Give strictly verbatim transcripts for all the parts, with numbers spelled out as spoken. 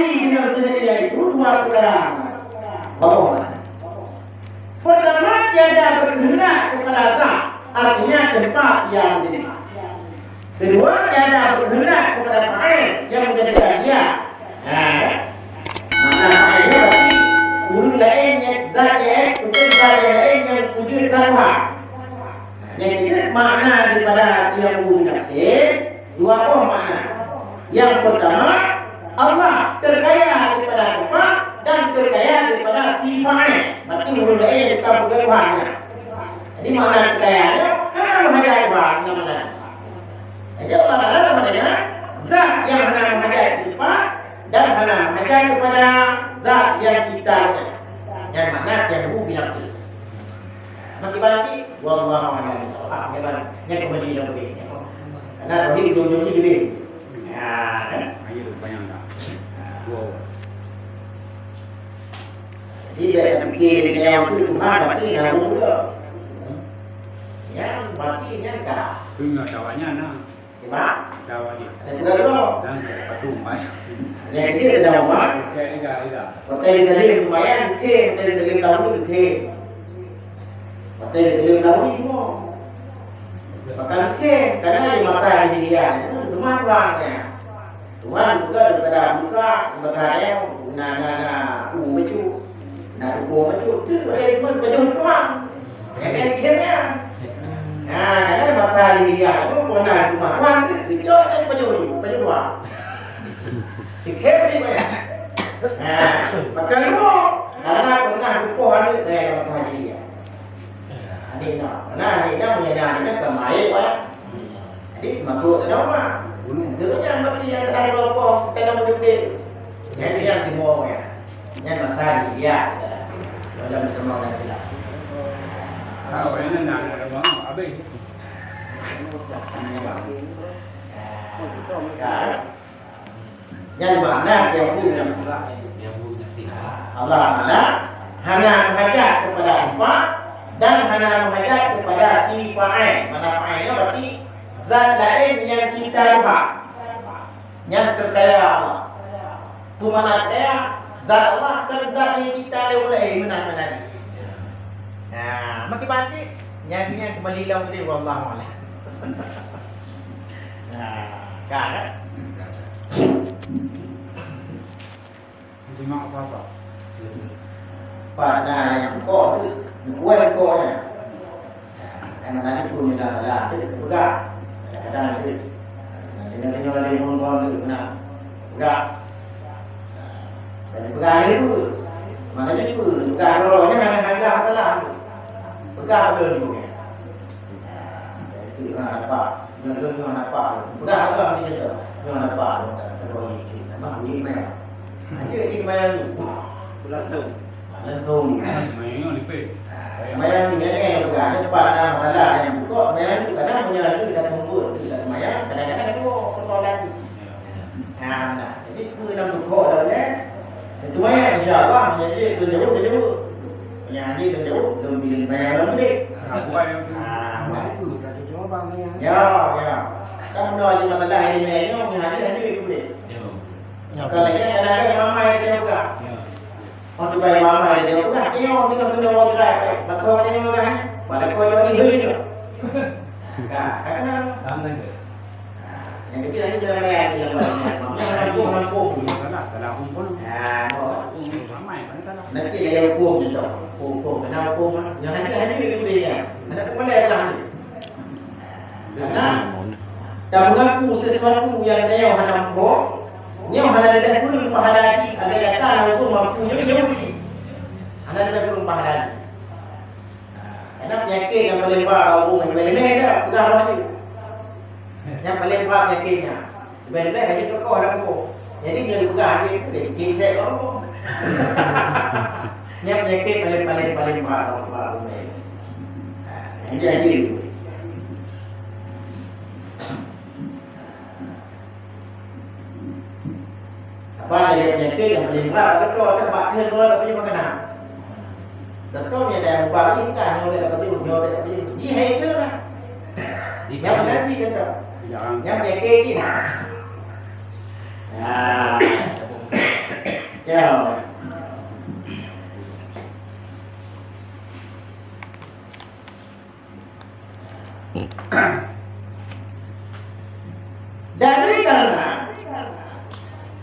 Dengan sendirinya itu dua perkara. Bapak. Pertama, tiada berkehendak kepada zat, artinya tempat yang menjadi. Kedua, tiada berkehendak kepada fa'il yang menjadikan dia. Ha. Makna fa'il ni berarti ureueng laén nyang zat nyang, bukan zat nyang laén nyang wujud zat Tuhan. Nyang keuneuk makna daripada yang wujud nafsi, dua boh makna. Yang pertama, Allah terkaya daripada tempat dan terkaya daripada sifat. Berarti ureueng laén bukan bukan Tuhan. Jadi makna terkaya nyoe hana meuhajat Tuhan, hana meuhajat. Jadi Allah Taala sama dengan zat yang hana meuhajat sifat dan hana meuhajat kepada zat yang cipta. Yang makna yang hu binafsi. Makin banyak, wallahu a'lam bishawab. Ah, dia bang, dia kembali dalam duit. Karena tadi ujung-ujung ni duit. Ya, kan? Ayo, bayangkan. Wow. Jadi, bila fikir dia yang tu Tuhan, berarti yang hu juga. Yang berarti yang dah. Tu yang tawanya nah. Kiban? Ada peugah dulu. Dan patung, Mas. Nyang keudiek teuh dalam rumah. Okey, iya, iya. Hotel Salim lumayan, okey. Hotel Salim tahu, okey. Hotel Salim tahu ni semua. Bahkan okey, karena di mata dia, itu semua Tuhan ya. Tuhan juga daripada buka, daripada ayam, na, na, na, u, becu. Na, u, becu. Tu hotel semua, becu Tuhan. Jangan diam ya. Nah, kadang masa di dia tu pernah cuma wan tu kejut dan penyuh, penyuh wan. Sikit sih banyak. Nah, pakai lu karena pernah lupa anu saya dalam pengajian. Adik nak, nah adik nak punya adik nak kemai wan. Jadi masuk ke rumah. Itu yang berarti yang tadi lupa kita nak mudik. Jadi yang timur ya. Nyan masa dia. Pada meuteumé dan silap. Kalau orang nak ada bang, habis. Nyan makna yang buruk. Allah Taala hana meuhajat kepada sifat dan hana meuhajat kepada si fa'il. Mana fa'ilnya berarti zat lain yang cipta Tuhan. Nyan terkaya Allah. Peue makna terkaya? Zat Allah kan zat nyang cipta lé ulée meunan meunan. Nah, makin banci, nyan nyan kembali lom tadi, wallahu a'lam. Nah, kan? Cuma apa-apa. Pada yang kok tu, kuat kok ya. Kan tadi pun minta salah, dia peugah. Kadang-kadang dia, dengar-dengar dia ngomong tu, kena peugah. Dan peugah dia tu. Maknanya tu, peugah roh-roh ni hana, hana masalah tu. Peugah betul tu. Itu ha, dapat. Nyoe lôn nyoe hana pah lôn. Peugah agam di situ. Nyoe hana pah lôn, tak terlalu licin. Memang uji maya. Hanya di maya tu. Langsung. Langsung. Maya nyoe lipeh. Maya ni nyanyi yang peugah. Ada empat enam masalah yang buka. Maya tu kadang punya lagi dah tumpul. Dah maya, kadang-kadang dua persoalan tu. Ha, nah. Jadi, peue nyang teuka lom nyan? Teuma, insya Allah, meunyo jeuet lôn jaweueb, lôn jaweueb. Meunyo hana jeuet lôn jaweueb, lôn bileng maya lom bilék. Ah, bukan. Ah, bukan. Itu, dah jaweueb, Bang, ya. Ya, ya. Kan bunoe jeuet masalah ilmiah nyoe, meunyo hana jeuet, hana jeuet bilék. Ya. Bukan lagi, kadang-kadang mamai dia buka. Ya. Oh, tu baik mamai dia buka. Dia orang tengah kena orang gerai. Betul dia orang, eh? Pada kau jawab ni, hei, dia. Kan, kan, kan. Faham tak? Yang kecil ni dalam ayat ni, dalam ayat ni. Yang rampung-rampung ni. Salah, salah hukum. Ha, oh. Hukum ramai, mana salah? Nanti ada hukum je tau. Hukum, hukum. Kena hukum, ah. Yang hanya, hanya itu dia. Ada hukum mana yang salah ni? Karena tak mengaku sesuatu yang nyoe hana mampu, nyoe hana lebih kurang pahala lagi, ada kata langsung mampu nyoe, nyoe lagi. Hana lebih kurang pahala lagi. Karena penyakit yang paling berat bak ureueng yang lemah-lemah dah, peugah roh jih. Yang paling berat penyakitnya. Lemah-lemah lagi tokoh dah kumpul. Jadi, dia peugah jih, dia cek kat rukuk. Yang penyakit paling, paling, paling berat bak ureueng. Ha, yang dia jih. Apa yang dia penyakit yang paling berat, doktor kata bak thôn dua tak boleh makanan. Doktor yang dah ubat ni bukan, nyoe tak boleh, nyoe tak boleh. Dia hai tu lah. Yang mengganti doktor. Yang penyakit ni. Nah.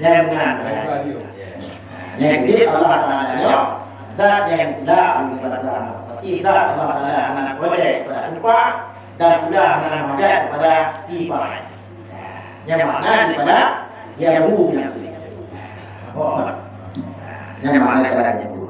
Nyang beuna. Nyang jeuet Allah Taala nyoe, zat nyang la ibadah. Berarti zat Allah Taala hana boleh pada rupa dan pula hana magat pada sifat. Nyang makna daripada Yahu nyang tu. Oh. Nyang makna daripada Yahu.